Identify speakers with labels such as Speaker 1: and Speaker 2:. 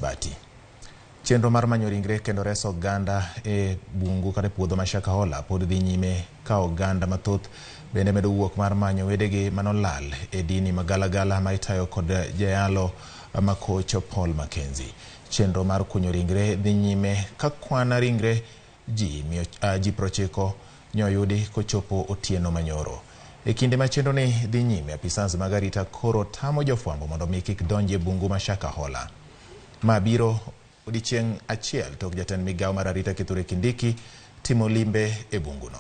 Speaker 1: Bati. Chenro mar manyo ringre kendo reso oganda e bungu kata e puodho ma Shakahola pod dhi nyime ka oganda mathoth bende medo wuok mar manyo wedegi manolal e dini magalagala ma itayo kod jayalo makoch Paul Mackenzie. Chenro mar kunyo ringre dhi nyime ka kwan ringre ji 90 nyoyudi kochopo otieno manyoro. E kinde ma chenro ni dhi nyime, apisas mag arita koro tamo jofwambo mondo mi kik donji e bungu ma Shakahola. Ma biro odiechieng' achiel tok jatend migawo mar arita Kithure Kindiki timo limbe e bunguno.